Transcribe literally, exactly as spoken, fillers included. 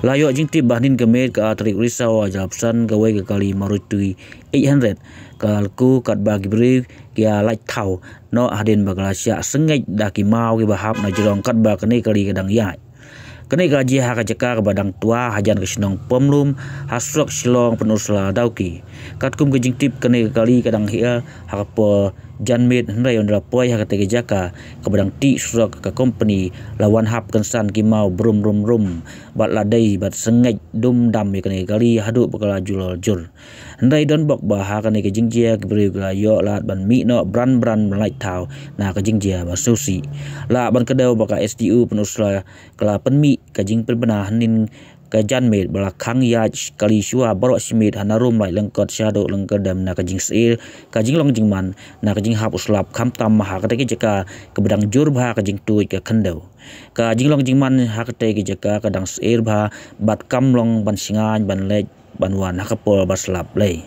La ïoh jingtip ba hynnin ka miet ka tarik Risaw ar hajar arphew san kawei ka kali Maruti eight hundred ka la ku katba ki briew ki ïa lait thaw noh hadien ba ka la shah sengeit da ki maw kiba hap na jrong katba kane ka kali ka dang ïaid. Kane ka la jia ha ka jaka kaba dang twa hajan ka shnong Pamlum ha surok Shillong Pynursla Dawki. Katkum ka jingtip kane ka kali ka dang heh ha ka por janmiet hynrei ynda la poi ha katei ka jaka kaba dang tih surok ka kompani la wan hap kynsan ki maw brum brum brum bad la dei bad sengeit dum dam ïa kane ka kali haduh ba ka la jur jur. Hynrei don bok ba ha kane ka jingjia ki briew ki la ïoh lad ban mih noh bran bran ban lait thaw na ka jingjia ba sngewsih. Lah ban kdew ba ka S D O Pynursla ka la pynmih ka jingpynbna hynnin ka janmiet ba la khang ïaid kali shuwa baroh shi miet ha Narumlait Lyngkot shaduh Lyngkyrdem na ka jingsheptieng ka jinglong jingman na ka jinghap u slap khamtam ha katei ka jaka kaba dang jur bha ka jingtuid ka khyndew. Ka jinglong jingman ha katei ka jaka ka dang sheptieng bha bad kam long ban shngaiñ ban leit ban wan ha ka por ba slap lei.